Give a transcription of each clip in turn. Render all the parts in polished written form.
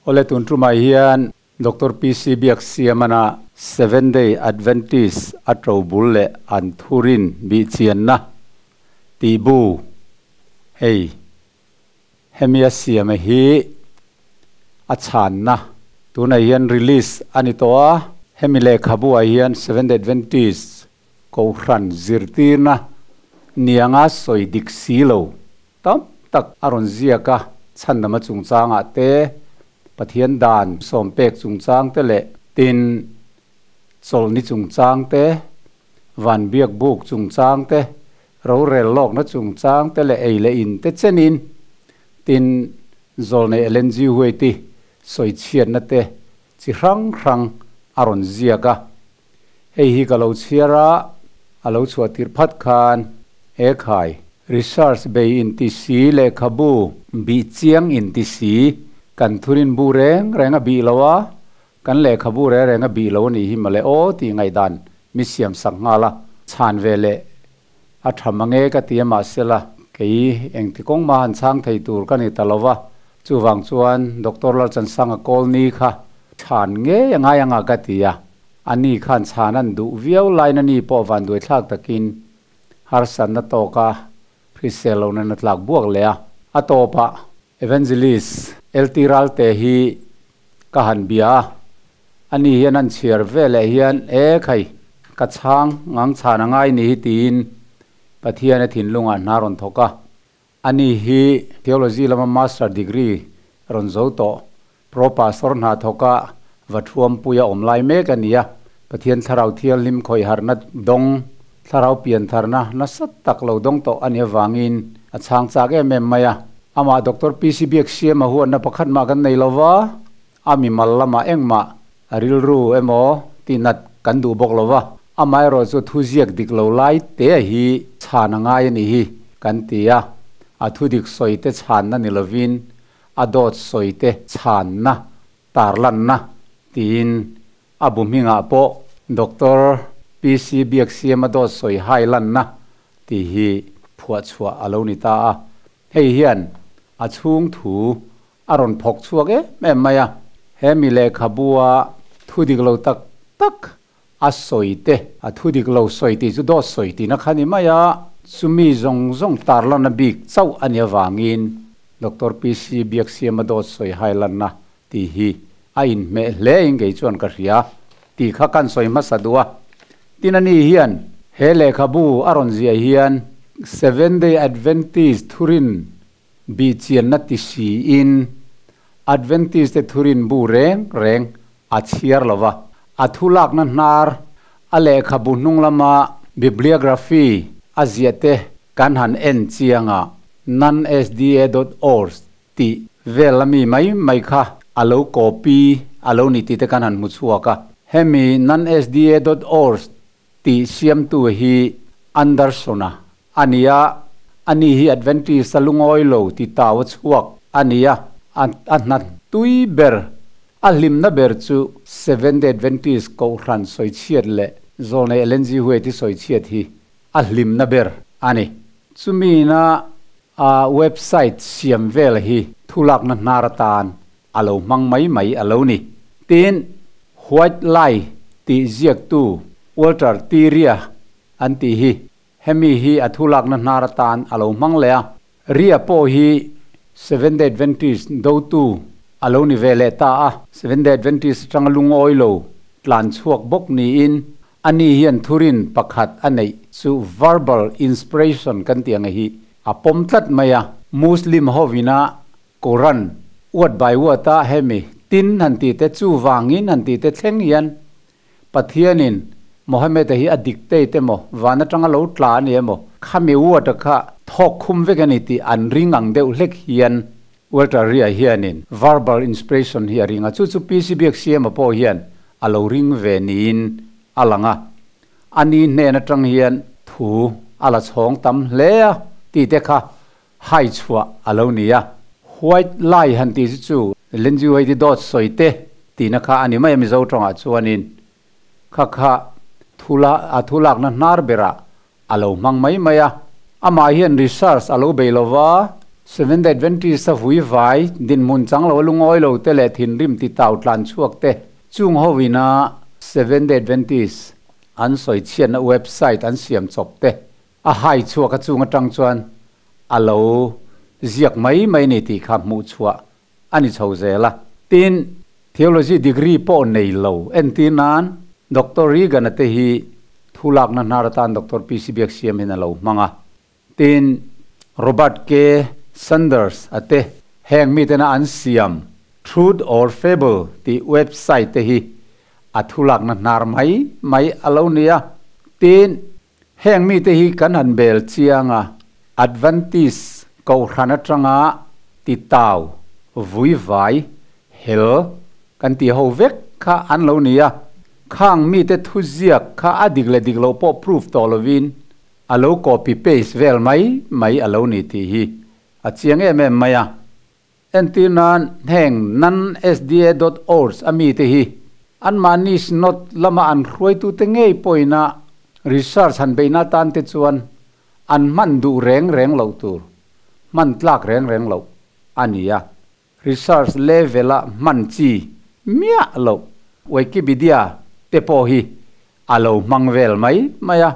Awle tun tumah hian Doctor PC Biaksiamana Seventh Day Adventist a ṭobul leh an thurin bihchianna tih bu hei hemi a siam hi a chhanna tunah hian release a ni tawh a, hemi lehkhabu ah hian Seventh Day Adventist Kohhran zirtirna nianga sawi dik si lo tam tak a rawn ziak a, chhandama chungchangah te, Pathian dan sawmpek chungchang te leh tin chawlhni chungchang te, van biak buk chungchang te, rorel lawkna chungchang te leh ei leh in te chenin tin zawlnei Ellen G. White-i sawichhiatna te chi hrang hrang a rawn ziak a. Hei hi ka lo chhiar a, a lo chhuah tirh phat khan e khai. Research bei inti si lehkhabu bih chiang inti si kan thurin bu reng reng a bih lo a, kan lehkhabu reng reng a bih lo a nih hi mawle aw tih ngaihdan mi siam sak nghal a, chhan ve leh a tha mange ka ti a mahsela kei engti kawng mah han chhang thei tur ka ni ta lo va, chuvang chuan Doctor Lalchansanga Kawlni kha chhan ngei a ngai anga ka ti a, ani khan chhan an duh viau laiin ani pawh vanduai thlak takin harsatna tawka hrisel lohna na tlak buak leh a, a tawpah Evangelist LT Ralte hi ka han bia a, ani hian an chhiar veleh hian e khai ka chhang ngang chhan a ngai ni hi tiin Pathian a thinlungah hna rawn thawk a, ani hi Theology lama Master Degree rawn zo tawh Pro Pastor hna thawka va thuampuia awm lai mek a ni a, Pathian Thlarau Thianghlim khawih harhna dawng, Thlarau piantharna nasa tak lo dawng tawh a nih avangin a chhang chak em em mai a. Amah Doctor PC Biaksiama huatna pakhat mah kan nei lova, a mimal lamah engmah a rilru emaw tihnat kan duh bawk lova, amaherawh chu thuziak dik lo lai te hi chhan a ngai a nih hi kan ti a, a thudik sawi te chhanna ni lovin a dawt sawi te chhanna tarlanna tiin a bu hmingah pawh Doctor PC Biaksiama dawt sawi hai lanna tih hi phuah chhuah a lo ni ta a. Hei hian a chhung thu a rawn phawk chhuak em em mai a. He mi lehkhabua thu dik lo tak tak A sawi te, a thu dik lo sawi tih chu dawt sawi tihna kha ni mai a, chumi zawng zawng tarlanna bik chauh a nih avangin Doctor PC Biaksiama dawt sawi hailanna tih hi a inhmeh hle in kei chuan ka hria tih kha kan sawi hmasa duh a. Tin ani hian he lehkhabu a rawn ziah hian Seventh Day Adventist thurin bihchianna ti siin Adventist te thurin bu reng reng a chhiar lo va, a thu lakna hnar, a lehkhabu hnung lama bibliography a ziah te kan han en chiang a, nonsda dot org tih vel ami mai mai kha a lo copy a lo ni tih te kan han hmu chhuak a. Hemi nonsda dot org tih siamtu hi Anderson-a a ni a, ani hi Adventist a lungawi lo ti tau a chhuak a ni a, a hna tui ber, a hlimna ber chu Seventh Day Adventist Kohhran sawichhiat leh Zawlnei Ellen G. White i sawichhiat hi a hlimna ber a ni. Chumina a website siam vel hi thulakna hnar atan a lo hmang mai mai a lo ni. Tin, White Lie tih ziaktu Walter Tiria an tih hi Hemi hi a thulakna hnar atan a lo hmang leh a, Ria pawh hi Seventh Day Adventist dotu a lo ni ve leh ta a. Seventh Day Adventist atanga lungawi lo tlan chhuak bawk niin ani hian thurin pakhat a neih chu verbal inspiration kan tih ang hi a pawm tlat mai a. Muslim hovina Quran word by word a hemi tin han tih te chuvangin han tih te thleng hian Pathianin Mohammed-a hi a dictate emaw, van atanga lo tla a ni emaw, khami word-a kha thawk khum vek a ni tih an ring ang deuh hlek hian Walter Ria hianin verbal inspiration hi a ring a, chu chu PC Biaksiama pawh hian a lo ring ve niin a lang a. A ni hnen atang hian thu a la chhawng tam hle a tih te kha hai chhuah a lo ni a. White lie han tih chu chu Lindsay White i dawt sawi te tihna kha a ni mai a Mizo tawngah chuanin kha kha thula a thu lakna hnar berah a lo hmang mai mai a. Amah hian research a lo bei lo va, Seventh Day Adventist a vui vai dinhmun chang lo lungawi lo te leh thinrim ti tau tlan chhuak te chung ho ina Seventh Day Adventist an sawi chhiatna website an siam chawp te a hai chhuak a chung atang chuan a lo ziak mai mai ni tih kha hmuh chhuah a ni chho zel a. Tin, Theology degree pawh nei lo entir nan Doctor Reagan-a te hi thu lakna hnar atan Doctor PC Biaksiam hian a lo hmang a. Tin, Robert K. Sanders a te heng mitena an siam Truth or Fable tih website te hi a thu lakna hnar mai mai a lo ni a. Tin, heng mite hi kan han bel chiang a, Adventist Kohhran atanga titau, vuivai, hel kan tih ho vek kha an lo ni a. Khang mite thuziak kha a dik leh dik loh pawh proof tawh lovin a lo copy paste vel mai mai a lo ni tih hi a chiang em em mai a. Entir nan heng nan sda dot org a mite hi anmahni synod lama an hruaitute ngei pawhina research han beihna atan te chuan an hman duh reng reng loh tur, hman tlak reng reng loh a ni a. Research level-a hman chi miah loh Wikipedia te pawh hi a lo hmang vel mai mai a.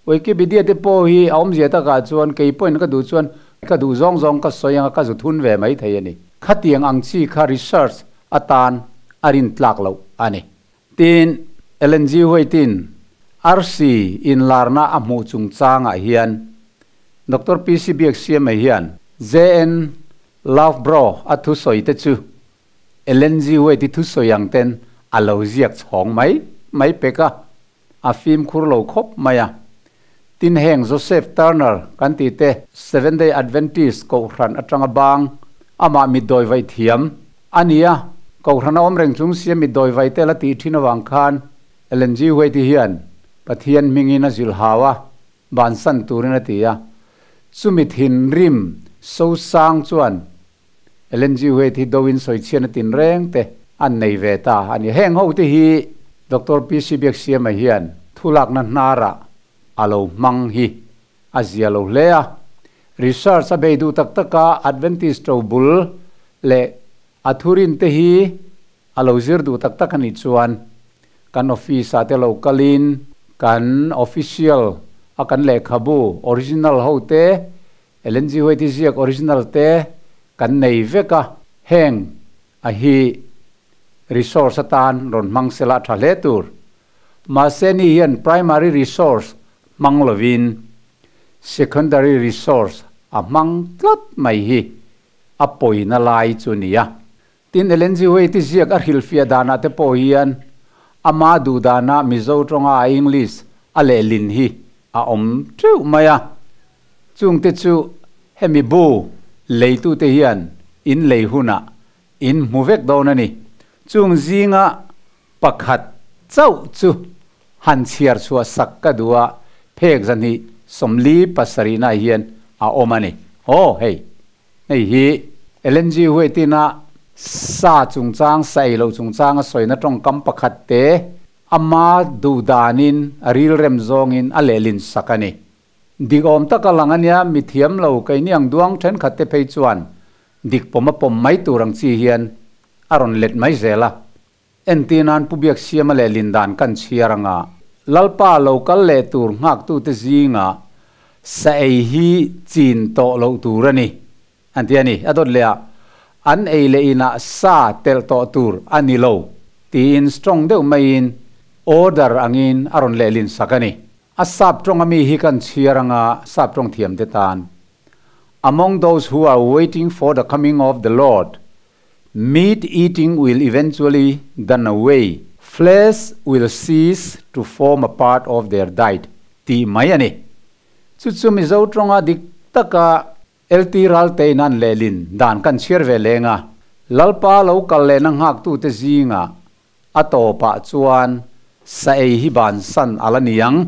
Wikipedia te pawh hi a awmzia takah chuan kei pawhin ka duh chuan ka duh zawng zawng ka sawi anga ka zu thun ve mai thei a ni. Khatiang ang chi kha research atan a rin tlak loh a ni. Tin, Ellen G. White-in arsi inlarna a hmuh chungchangah hian Doctor PC Biaksiama hian JN Loughborough a thusawi te chu Ellen G. White-i thusawi ang ten a lo ziak chhawng mai mai pek a, a fimkhur lo khawp mai a. Tin heng Joseph Turner kan tih te Seventh Day Adventist Kohhran atanga bang amah mitdawi vaih thiam a ni a, Kohhran a awm reng chung sia mitdawi vaih te la tih thin avang khan Ellen G. White-i hian Pathian hmingin a zilh hau a, bansan turin a ti a. Chumi thinrim sosang chuan Ellen G. White hi do in sawichhiatna tinreng te an nei ve ta a ni. Heng ho te hi Doctor PC Biaksiama hian thulakna hnarah a lo hmang hi a zia lo hle a. Research a bei duh tak tak a, Adventist to bul leh a thurin te hi a lo zir duh tak tak a nih chuan kan office ah te lo kalin kan official a kan lehkhabu original ho te Ellen G. White-i ziak original te kan nei vek a, heng a hi resource atan rawn hmang sela a tha hle tur. Mahse ni hian primary resource hmang lovin secondary resource a hmang tlat mai hi a pawina lai chu nia. Tin, Ellen G. White-i ziak a hrilhfiah danah te pawh hian ama duh dana Mizo tawnga a English a lehlin hi a awm teuh mai a. Chungte chu hemi bu leitute hian in lei hunah in hmu vek dawn a ni. Chung zinga pakhat chauh chu han chhiar chhuah sak ka duh a, phek zahnih 47 naah hian a awm a ni. Aw hei, hei hi Ellen G. White-ina sa chungchang, sa ei loh chungchang a sawina tawngkam pakhat te ama duh danin a rilrem zawngin a lehlin sak a ni. Dik awm taka lang a nia, mi thiam lo keini ang duang thenkhat te phei chuan dik pawm a pawm mai tur ang chi hian a rawn let mai zel a. Entir nan Pu Biaksiama leh Lindan kan chhiar anga Lalpa lo kal leh tur nghaktute zingah sa ei hi chin tawh loh tur a ni an ti a ni. A dawt leh ah an ei leh inah sa telh tawh tur a ni lo tiin strong deuh maiin order angin a rawn lehlin sak a ni. A sap tawng a mi hi kan chhiar anga sap tawng thiam te tan Among those who are waiting for the coming of the Lord, meat eating will eventually done away, flesh will cease to form a part of their diet tih mai a ni. Chu chu Mizo tawnga dik taka LT Raltein an lehlin dan kan chhiar ve leng a, Lalpa lo kal lehna nghaktute zingah a tawpah chuan sa ei hi bansan a la ni ang.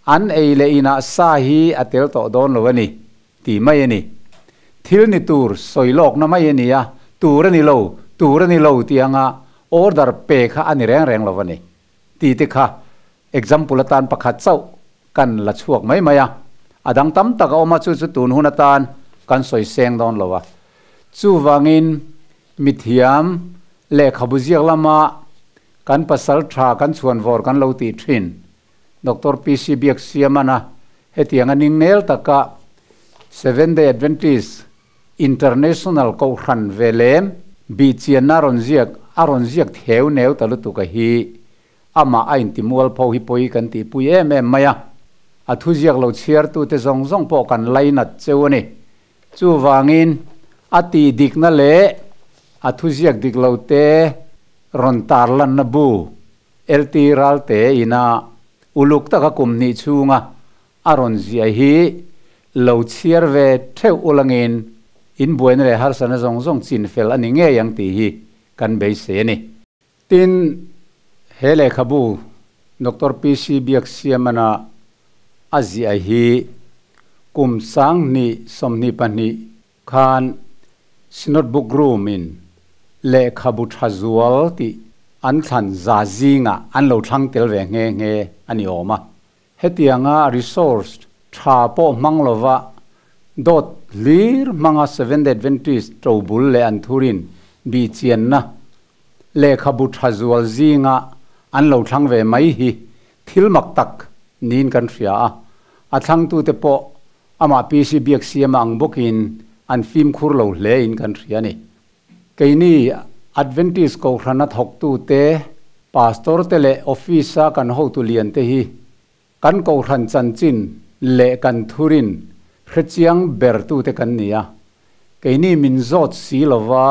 An ei leh inah sa hi a tel tawh dawn lo a ni, tih mai a ni. Thil ni tur sawi lawkna mai a ni a, tur a ni lo, tur a ni lo tih anga order pe kha a ni reng reng lo a ni, tih te kha example atan pakhat chauh kan la chhuak mai mai a. A dang tam tak a awm a, chu chu tun hun atan kan sawi seng dawn lo a. Chuvangin mithiam lehkhabu ziak lama kan pasal tha kan chhuanvawr kan lo tih thin Doctor PC Biaksiamana hetianga ningnel taka Seventh Day Adventist International Kohhran ve lem bihchianna rawn ziak a rawn ziak theu neu ta lutuk a hi amah a intimual pho hi pawi kan tihpui em em mai a, a thuziak lo chhiartute zawng zawng pawh kan lainat cheu a ni. Chuvangin a tih dikna leh a thuziak dik lote rawn tarlanna bu LT Ralte ina uluk taka kum hnih chhunga a rawn ziah hi lo chhiar ve theuh ulangin in buaina leh harsatna zawng zawng chin fel a ni ngei ang tih hi kan beisei a ni. Tin, he lehkhabu Doctor PC Biaksiamana a ziah hi kum 2022 khan Synod Book Room in lehkhabu tha zual tih an thlan za zingah an lo thlang tel ve nghe nghe a ni awm a. Hetianga resource tha pawh hmang lova dawt hlir hmanga Seventh Adventist tobul leh an thurin bihchianna lehkhabu tha zual zinga an lo thlang ve mai hi thil mak tak niin kan hria a. A thlangtute pawh amah PC Biaksiama ang bawkin an fimkhur lo hle in kan hria a ni. Keini Adventist Kohhrana thawktute, Pastor te leh Office a kan hotu lian te hi kan Kohhran chanchin leh kan thurin hrechiang bertute kan ni a. Keini min zawt si lova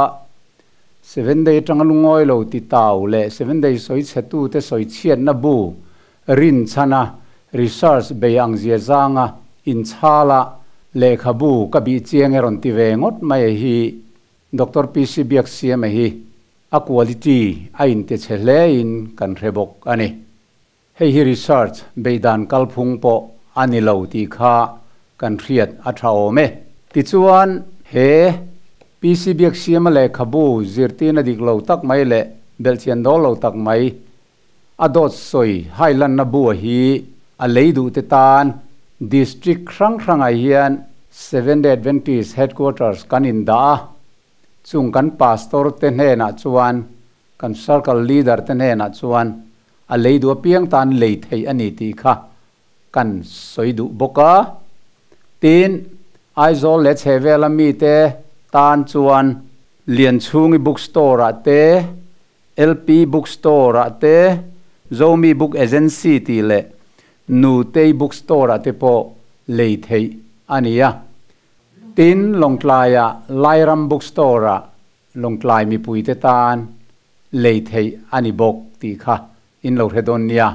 Seventh Day atanga lungawi lo ti tau leh Seventh Day sawi chhetute sawi chhiatna bu rinchhana research bei ang zia zanga inchhala lehkhabu ka bih chiang e rawn ti ve ngawt mai a hi Doctor PC Biaksiama hi a quality a inte chhe hle in kan hre bawk a ni. Hei hi research beidan kalphung pawh a ni lo tih kha kan hriat a tha awm e. Tichuan he PC Biaksiama lehkhabu zirtirna dik lo tak mai leh belhchian dawl lo tak mai a dawt sawi hailanna bu hi a lei duh te tan District hrang hrangah hian Seventh Day Adventist Headquarters kan indah a, chung kan Pastor te hnenah chuan kan Circle Leader te hnenah chuan a lei duh apiang tan lei theih a ni tih kha kan sawi duh bawk a. Tin, Aizawl leh chhehvela mite tan chuan Lianchhungi Bookstore ah te, LP Bookstore ah te, Zomi Book Agency tih leh Nutei Bookstore ah te pawh lei theih a ni a. Tin, Lawngtlaiah Lairam Bookstore ah Lawngtlai mipuite tan lei theih a ni bawk tih kha in lo hre dawn nia.